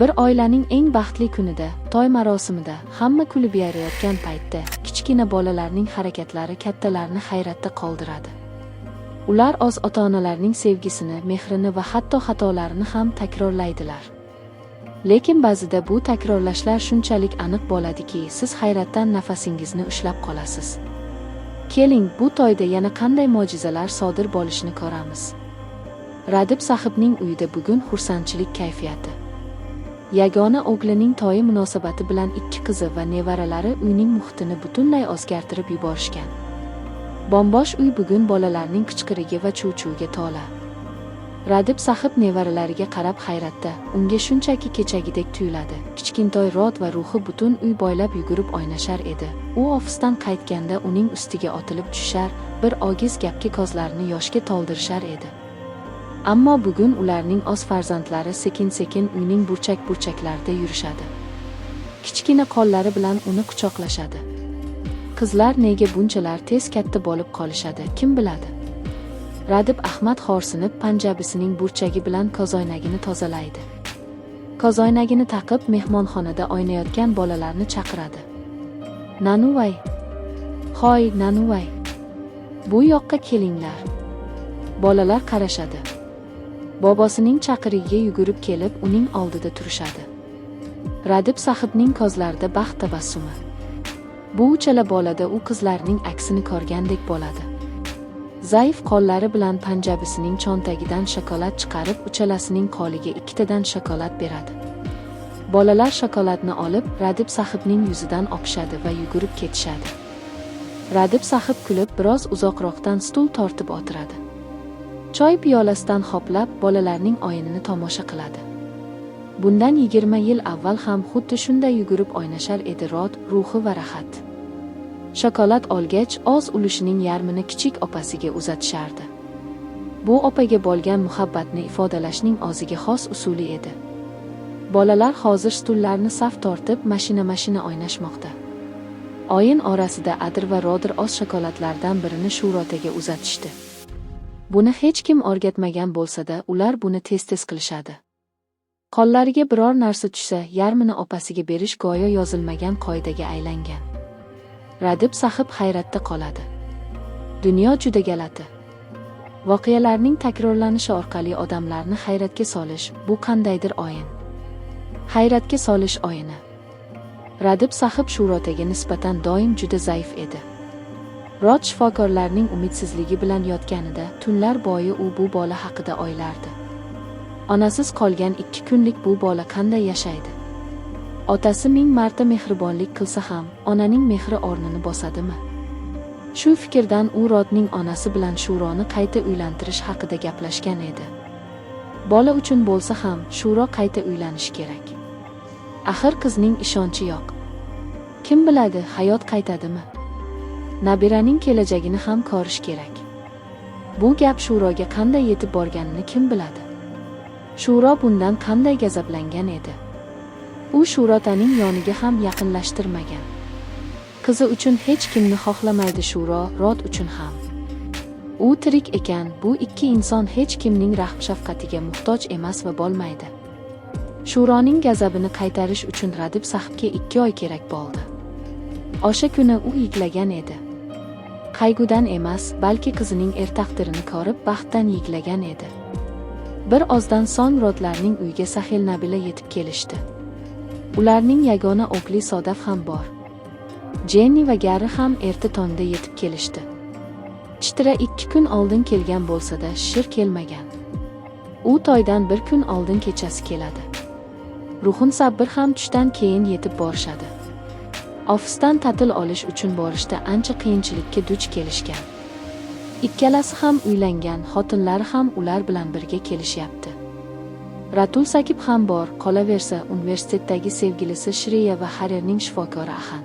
Bir oilaning eng baxtli kunida, to'y marosimida, hamma kulib yayrayotgan paytda kichkina bolalarning harakatlari kattalarni hayratda qoldiradi. Ular o'z ota-onalarining sevgisini, mehrini va hatto xatolarini ham takrorlaydilar. Lekin ba'zida bu takrorlashlar shunchalik aniq bo'ladiki, siz hayratdan nafasingizni ushlab qolasiz. Keling, bu to'yda yana qanday mo'jizalar sodir bo'lishini ko'ramiz. Radib sahibning uyida bugun xursandchilik kayfiyati. Yagona o'g'lining to'yi munosabati bilan ikki qizi va nevaralari uyning muhitini butunlay o'zgartirib yuborishgan. Bombosh uy bugun bolalarning qichqirigi va chuv-chuviga to'la. Radib sahib nevaralariga qarab hayratda, unga shunchaki kechagidek tuyuladi. Kichkintoy Rod va Ruhi butun uy bo'ylab yugurib o'ynashar edi. U ofisdan qaytganda uning ustiga otilib tushar, bir ogiz gapga ko'zlarini yoshga to'ldirishar edi. Ammo bugun ularning o'z farzandlari sekin-sekin uyning burchak-burchaklarida yurishadi. Kichkina qo'llari bilan uni quchoqlashadi. Qizlar nega bunchalar tez katta bo'lib qolishadi, kim biladi? Radib Ahmad xo'rsinib panjabisining burchagi bilan ko'zoynagini tozalaydi. Ko'zoynagini taqib mehmonxonada o'ynayotgan bolalarni chaqiradi. Nanuvay. Hoy, Nanuvay. Bu yoqqa kelinglar. Bolalar qarashadi. Bobosining chaqirigiga yugurib kelib, uning oldida turishadi. Radib sahibning ko'zlarida baxt tabassumi. Bu uchala bolada u qizlarning aksini ko'rgandek bo'ladi. Zaif qo'llari bilan panjabisining cho'ntagidan shokolad chiqarib, uchalasining qo'liga ikkitadan shokolad beradi. Bolalar shokoladni olib, Radib sahibning yuzidan o'pishadi va yugurib ketishadi. Radib sahib kulib, biroz uzoqroqdan stul tortib o'tiradi. Choy piyolasidan hoplab, bolalarning o'yinini tomosha qiladi. Bundan 20 yil avval ham xuddi shunday yugurib o'ynashar edi Rod, Ruhi va Rahat. Shokolad olgach, o'z ulushining yarmini kichik opasiga uzatishardi. Bu opaga bo'lgan muhabbatni ifodalashning o'ziga xos usuli edi. Bolalar hozir stullarni saf tortib, mashina-mashina o'ynashmoqda. O'yin orasida Adir va Rodir o'z shokoladlaridan birini Shurotaga uzatishdi. Buni hech kim o'rgatmagan bo'lsa-da, ular buni tez-tez qilishadi. Qo'llariga biror narsa tushsa, yarmini opasiga berish go'yo yozilmagan qoidaga aylangan. Radib sahib hayratda qoladi. Dunyo juda g'alati. Voqealarning takrorlanishi orqali odamlarni hayratga solish bu qandaydir o'yin. Hayratga solish o'yini. Radib sahib Shurotaga nisbatan doim juda zaif edi. Rod shifokorlarning umidsizligi bilan yotganida tunlar bo'yi u bu bola haqida o'ylardi. Onasiz qolgan 2 kunlik bu bola qanday yashaydi? Otasi ming marta mehribonlik qilsa ham, onaning mehri o'rnini bosadimi? Shu fikrdan u Rodning onasi bilan Shuroni qayta uylantirish haqida gaplashgan edi. Bola uchun bo'lsa ham Shuro qayta uylanishi kerak. Axir qizning ishonchi yo'q. Kim biladi, hayot qaytadimi? Nabiraning kelajagini ham ko'rish kerak. Bu gap Shuroga qanday yetib borganini kim biladi? Shuro bundan qanday g'azablangan edi? U Shurotaning yoniga ham yaqinlashtirmagan. Qizi uchun hech kimni xohlamaydi Shuro, Rod uchun ham. U tirik ekan, bu ikki inson hech kimning rahm-shafqatiga muhtoj emas va bo'lmaydi. Shuroning g'azabini qaytarish uchun Radib sahibga 2 oy kerak bo'ldi. O'sha kuni u yig'lagan edi. Qayg'udan emas, balki qizining taqdirini ko'rib baxtdan yig'lagan edi. Bir ozdan so'ng Rodlarning uyiga Sahil Nabila yetib kelishdi. Ularning yagona o'g'li Sodaf ham bor. Jenni va Garri ham erta tongda yetib kelishdi. Chitra 2 kun oldin kelgan bo'lsa-da, Shir kelmagan. U to'ydan bir kun oldin kechasi keladi. Ruhun Sabbir ham tushdan keyin yetib borishadi. Ofisdan ta'til olish uchun borishda ancha qiyinchilikka duch kelishgan. Ikkalasi ham uylangan, xotinlari ham ular bilan birga kelishyapti. Ratul Sakib ham bor, qolaversa universitetdagi sevgilisi Shreya va Harerning shifokori Ahan.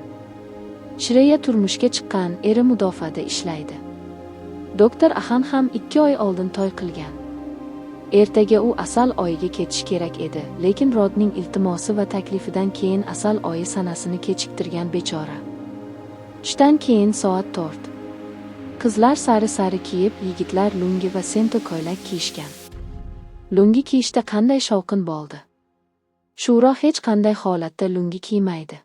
Shreya turmushga chiqqan, eri mudofaada ishlaydi. Doktor Ahan ham 2 oy oldin to'y qilgan. Ertaga u asal oyiga ketish kerak edi, lekin Rodning iltimosi va taklifidan keyin asal oyi sanasini kechiktirgan bechora. Tushdan keyin soat 4. Qizlar sari-sari kiyib, yigitlar lungi va sento ko'ylak kiyishgan. Lungi kiyishda qanday shovqin bo'ldi. Shuro hech qanday holatda lungi kiymaydi.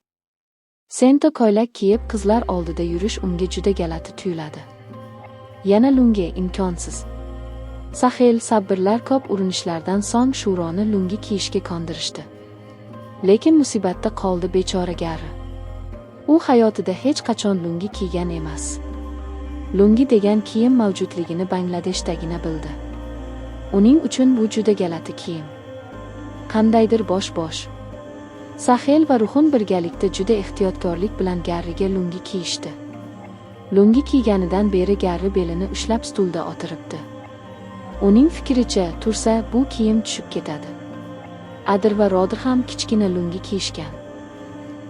Sento ko'ylak kiyib qizlar oldida yurish unga juda g'alati tuyuladi. Yana lungi imkonsiz. Sahel, Sabbirlar ko'p urinishlardan so'ng Shuroni lungi kiyishga ko'ndirishdi. Lekin musibatda qoldi bechora Garri. U hayotida hech qachon lungi kiygan emas. Lungi degan kiyim mavjudligini Bangladeshdagina bildi. Uning uchun bu juda g'alati kiyim. Qandaydir bosh-bosh. Sahel va Ruhun birgalikda juda ehtiyotkorlik bilan Garriga lungi kiyishdi. Lungi kiyganidan beri Garri belini ushlab stulda o'tiribdi. Uning fikricha, tursa bu kiyim tushib ketadi. Adir va Rodir ham kichkina lungi kiyishgan.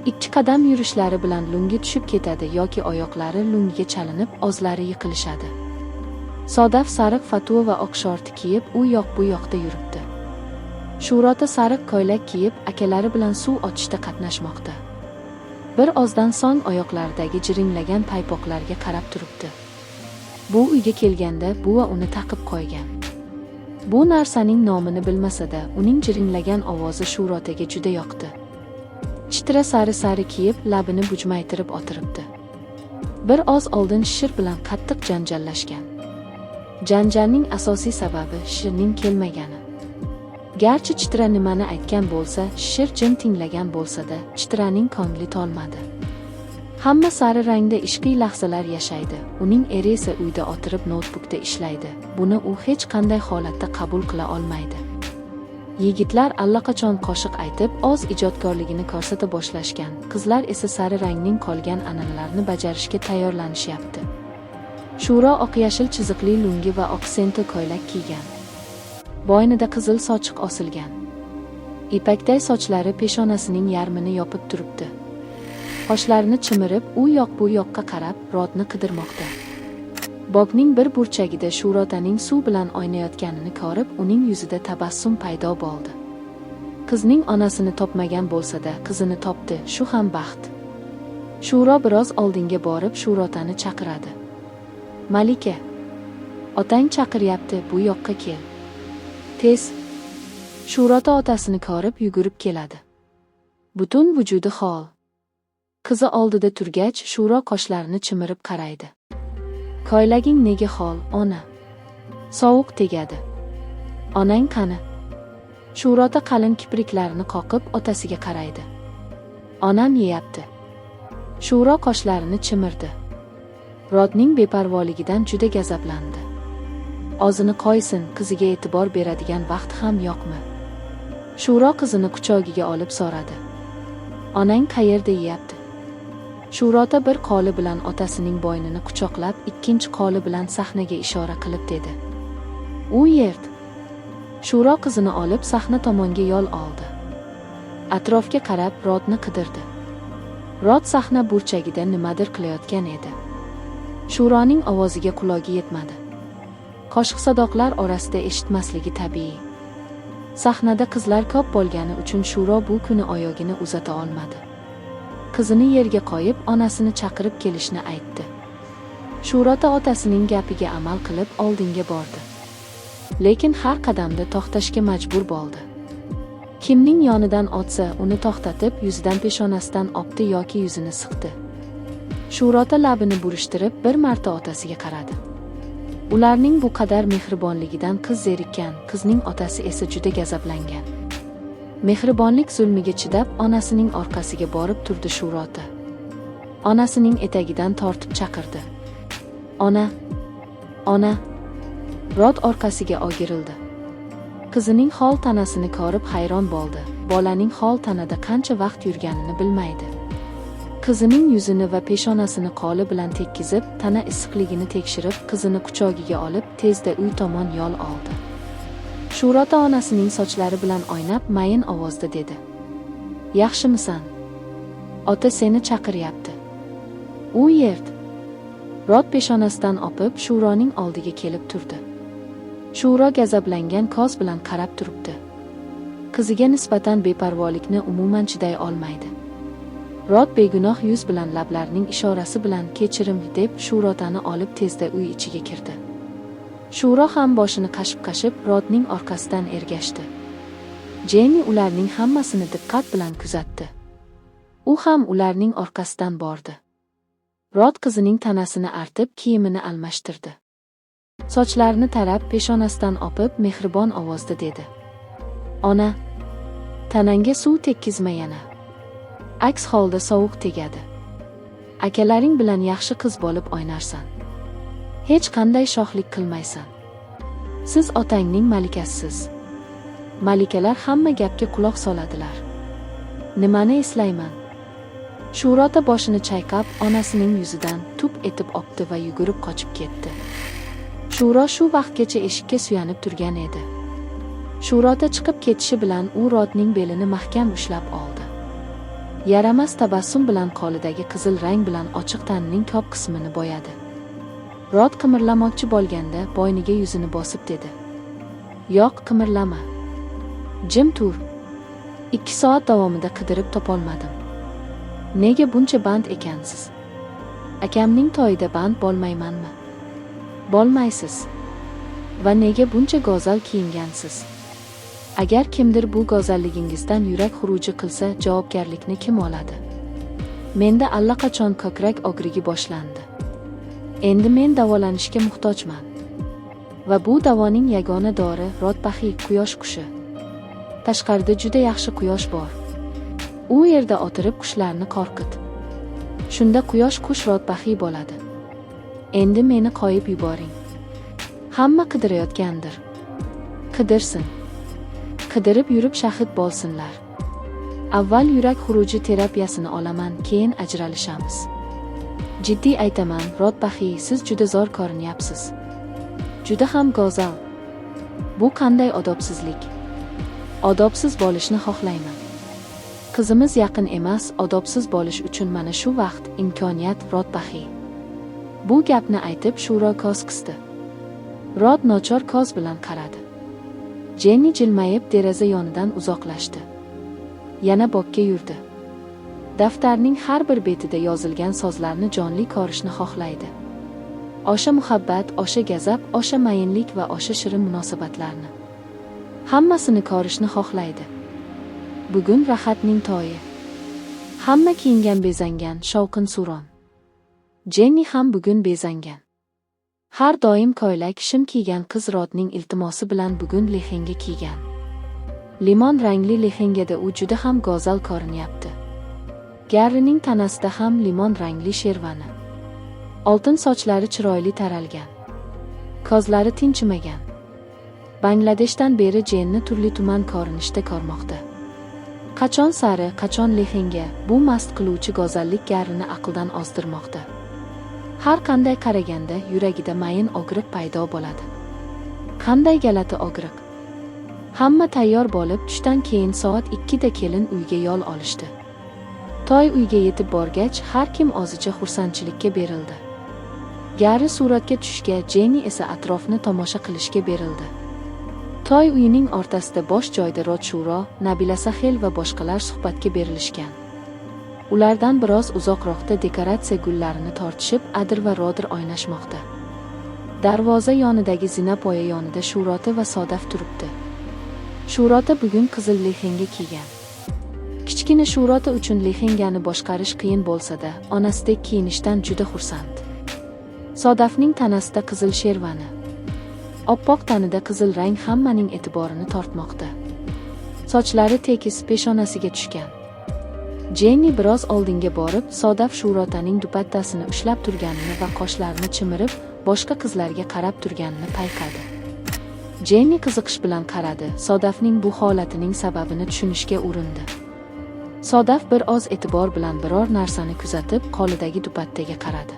Ikki qadam yurishlari bilan lungi tushib ketadi yoki oyoqlari lungiga chalinib, o'zlari yiqilishadi. Sodaf sariq fatvo va oq shorti kiyib, u yoq bu yoqda yuribdi. Shurota sariq ko'ylak kiyib, akalari bilan suv ochishda qatnashmoqda. Bir ozdan so'ng oyoqlaridagi jiringlagan paypoqlarga qarab turibdi. Bu uyga kelganda buva uni taqib qo'ygan. Bu narsaning nomini bilmasa-da, uning jiringlagan ovozi Shurotaga juda yoqdi. Chitra sari-sari kiyib, labini bujmaytirib o'tiribdi. Bir oz oldin Shishir bilan qattiq janjallashgan. Janjalning asosiy sababi Shishirning kelmagani. Garchi Chitra nimani aytgan bo'lsa, Shishir jim tinglagan bo'lsa-da, Chitraning ko'ngli to'lmadi. Hamma sari rangda ishqiy lahzalar yashaydi. Uning eri esa uyda o'tirib noutbukda ishlaydi. Buni u hech qanday holatda qabul qila olmaydi. Yigitlar allaqachon qo'shiq aytib, o'z ijodkorligini ko'rsata boshlashgan. Qizlar esa sari rangning qolgan an'analarini bajarishga tayyorlanishyapti. Shuro oq yashil chiziqli lungi va oq sento ko'ylak kiygan. Bo'ynida qizil sochiq osilgan. Ipakday sochlari peshonasining yarmini yopib turibdi. Qoshlarini chimirib, u yoq bu yoqqa qarab, Rodni qidirmoqda. Bog'ning bir burchagida Shurotaning suv bilan o'ynayotganini ko'rib, uning yuzida tabassum paydo bo'ldi. Qizning onasini topmagan bo'lsa-da, qizini topdi, shu ham baxt. Shuro biroz oldinga borib Shurotani chaqiradi. Malika, otang chaqiryapti, bu yoqqa kel. Tez. Shurota otasini ko'rib yugurib keladi. Butun vujudi xol. Qizi oldida turgach, Shuro qoshlarini chimirib qaraydi. Ko'ylaging nega xol, ona? Sovuq tegadi. Onang qani? Shurota qalin kipriklarini qoqib otasiga qaraydi. Onam yeyapti. Shuro qoshlarini chimirdi. Rodning beparvoligidan juda gazablandi. O'zini qo'ysin, qiziga e'tibor beradigan vaqt ham yo'qmi? Shuro qizini quchog'iga olib so'radi. Onang qayerda yeyapti? Shurota bir qo'li bilan otasining bo'ynini quchoqlab, ikkinchi qo'li bilan sahnaga ishora qilib dedi. U yerda. Shuro qizini olib sahna tomonga yo'l oldi. Atrofga qarab Rodni qidirdi. Rod sahna burchagida nimadir qilayotgan edi. Shuroning ovoziga qulogi yetmadi. Qoshiq-sadoqlar orasida eshitmasligi tabiiy. Sahnada qizlar ko'p bo'lgani uchun Shuro bu kuni oyog'ini uzata olmadi. Qizini yerga qo'yib, onasini chaqirib kelishni aytdi. Shurota otasining gapiga amal qilib oldinga bordi. Lekin har qadamda to'xtashga majbur bo'ldi. Kimning yonidan o'tsa, uni to'xtatib, yuzidan peshonasidan o'pdi yoki yuzini siqdi. Shurota labini burishtirib, bir marta otasiga qaradi. Ularning bu qadar mehribonligidan qiz zerikkan, qizning otasi esa juda gazablangan. Mehribonlik zulmiga chidab, onasining orqasiga borib turdi Shurota. Onasining etagidan tortib chaqirdi. Ona! Ona! Rod orqasiga o'girildi. Qizining xol tanasini ko'rib hayron bo'ldi. Bolaning xol tanada qancha vaqt yurganini bilmaydi. Qizining yuzini va peshonasini qo'li bilan tekkizib, tana issiqligini tekshirib, qizini quchog'iga olib, tezda uy tomon yo'l oldi. Shurota onasining sochlari bilan o'ynab, mayin ovozda dedi. Yaxshimisan? Ota seni chaqiryapti. U yerda. Rod peshonasidan o'pib, Shuroning oldiga kelib turdi. Shuro gazablangan ko'z bilan qarab turibdi. Qiziga nisbatan beparvolikni umuman chiday olmaydi. Rod begunoh yuz bilan lablarining ishorasi bilan kechirim deb Shurotani olib tezda uy ichiga kirdi. Shuro ham boshini qashib-qashib Rodning orqasidan ergashdi. Jenni ularning hammasini diqqat bilan kuzatdi. U ham ularning orqasidan bordi. Rod qizining tanasini artib, kiyimini almashtirdi. Sochlarini tarab, peshonasidan o'pib, mehribon ovozda dedi: "Ona, tanangga suv tekkizma yana. Aks holda sovuq tegadi. Akalaring bilan yaxshi qiz bo'lib o'ynarsan. Hech qanday shoxlik qilmaysan. Siz otangning malikasisiz. Malikalar hamma gapga quloq soladilar." "Nimani eslayman?" Shurota boshini chayqab, onasining yuzidan tup etib o'pdi va yugurib qochib ketdi. Shuro shu vaqtgacha eshikka suyanib turgan edi. Shurota chiqib ketishi bilan u Rodning belini mahkam ushlab oldi. Yaramas tabassum bilan qo'lidagi qizil rang bilan ochiq tanining ko'p qismini bo'yadi. Rod qimirlamoqchi bo'lganda bo'yniga yuzini bosib dedi: "Yo'q, qimirlama. Jim tur. 2 soat davomida qidirib topolmadim. Nega buncha band ekansiz? Akamning to'yida band bo'lmaymanmi? Bo'lmaysiz. Va nega buncha go'zal kiyingansiz? Agar kimdir bu go'zalligingizdan yurak xuruji qilsa, javobgarlikni kim oladi? Menda allaqachon ko'krak og'rigi boshlandi. Endi men davolanishga muhtojman. Va bu davoning yagona dori Rodbahi, quyosh qushi. Tashqarida juda yaxshi quyosh bor. U yerda o'tirib qushlarni qo'rqit. Shunda quyosh qush Rodbahi bo'ladi. Endi meni qo'yib yuboring. Hamma qidirayotgandir. Qidirsin. Qidirib yurib shahid bo'lsinlar. Avval yurak xuruji terapiyasini olaman, keyin ajralishamiz. Jiddiy aytaman, Rodbahi, siz juda zo'r ko'rinyapsiz. Juda ham go'zal. Bu qanday odobsizlik? Odobsiz bo'lishni xohlayman. Qizimiz yaqin emas, odobsiz bo'lish uchun mana shu vaqt, imkoniyat, Rodbahi." Bu gapni aytib Shuro ko'z qisdi. Rod nochor ko'z bilan qaradi. Jenni jilmayib deraza yonidan uzoqlashdi. Yana bog'ga yurdi. Daftarning har bir betida yozilgan so'zlarni jonli ko'rishni xohlaydi. O'sha muhabbat, o'sha g'azab, o'sha mayinlik va o'sha shirin munosabatlarni. Hammasini ko'rishni xohlaydi. Bugun Rahatning to'yi. Hamma kiyingan, bezangan, shovqin suron. Jenni ham bugun bezangan. Har doim ko'ylak, shim kiygan qiz Rodning iltimosi bilan bugun lehenga kiygan. Limon rangli lehengada u juda ham go'zal ko'rinyapti. Garrining tanasida ham limon rangli shervani. Oltin sochlari chiroyli taralgan. Ko'zlari tinchimagan. Bangladeshdan beri Jenni turli tuman ko'rinishda ko'rmoqda. Qachon sari, qachon lehenga, bu mast qiluvchi go'zallik Garrini aqldan ozdirmoqda. Har qanday qaraganda yuragida mayin og'riq paydo bo'ladi. Qanday g'alati og'riq. Hamma tayyor bo'lib, tushdan keyin soat 2 da kelin uyga yo'l olishdi. Toy uyga yetib borgach, har kim o'zicha xursandchilikka berildi. Garri suratga tushishga, Jenni esa atrofni tomosha qilishga berildi. Toy uyining o'rtasida bo'sh joyda Rod Shuro, Nabila Sahel va boshqalar suhbatga berilishgan. Ulardan biroz uzoqroqda dekoratsiya gullarini tortishib, Adir va Rodir o'ynashmoqda. Darvoza yonidagi zinapoya yonida Shurota va Sodaf turibdi. Shurota bugun qizil lehenga kiygan. Kichkina Shurota uchun lehengani boshqarish qiyin bo'lsa-da, onasidek kiyinishdan juda xursand. Sodafning tanasida qizil shervani. Oppoq tanida qizil rang hammaning e'tiborini tortmoqda. Sochlari tekis peshonasiga tushgan. Jenni biroz oldinga borib, Sodaf Shurotaning dupattasini ushlab turganini va qoshlarini chimirib, boshqa qizlarga qarab turganini payqadi. Jenni qiziqish bilan qaradi, Sodafning bu holatining sababini tushunishga urindi. Sodaf bir oz e'tibor bilan biror narsani kuzatib, qo'lidagi dupattaga qaradi.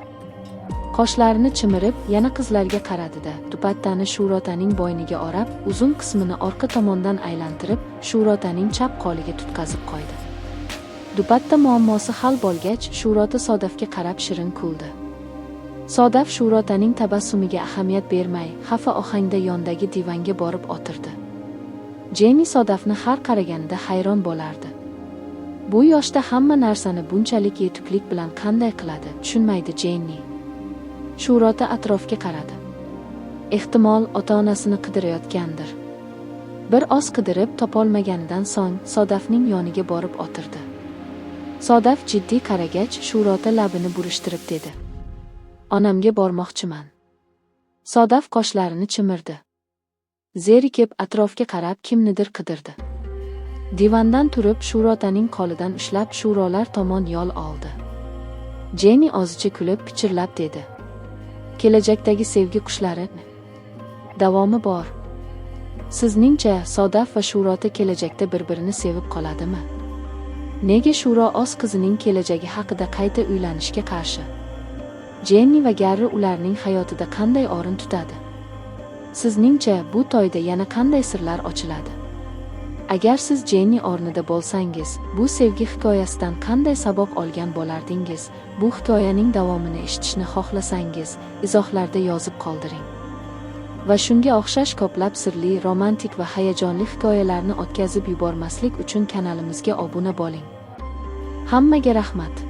Qoshlarini chimirib, yana qizlarga qaradi-da, dupattani Shurotaning bo'yniga o'rab, uzun qismini orqa tomondan aylantirib, Shurotaning chap qo'liga tutqazib qo'ydi. Dupatta muammosi hal bo'lgach, Shurota Sodafga qarab shirin kuldi. Sodaf Shurotaning tabassumiga ahamiyat bermay, xafa ohangda yondagi divanga borib o'tirdi. Jenni Sodafni har qaraganida hayron bo'lardi. Bu yoshda hamma narsani bunchalik yetuklik bilan qanday qiladi, tushunmaydi Jenni. Shurota atrofga qaradi. Ehtimol, ota-onasini qidirayotgandir. Bir oz qidirib topolmaganidan so'ng Sodafning yoniga borib o'tirdi. Sodaf jiddiy qaragach, Shurota labini burishtirib dedi: "Onamga bormoqchiman." Sodaf qoshlarini chimirdi. Zerikib atrofga qarab kimnidir qidirdi. Divandan turib Shurotaning qo'lidan ushlab Shurolar tomon yo'l oldi. Jenni ozcha kulib pichirlab dedi: "Kelajakdagi sevgi qushlari, davomi bor." Sizningcha Sodaf va Shurota kelajakda bir-birini sevib qoladimi? Nega Shuro o'z qizining kelajagi haqida qayta uylanishga qarshi? Jenni va Garri ularning hayotida qanday o'rin tutadi? Sizningcha bu to'yda yana qanday sirlar ochiladi? Agar siz Jenni o'rnida bo'lsangiz, bu sevgi hikoyasidan qanday saboq olgan bo'lardingiz? Bu hikoyaning davomini eshitishni xohlasangiz, izohlarda yozib qoldiring. Va shunga o'xshash ko'plab sirli, romantik va hayajonli hikoyalarni o'tkazib yubormaslik uchun kanalimizga obuna bo'ling. Hammaga rahmat.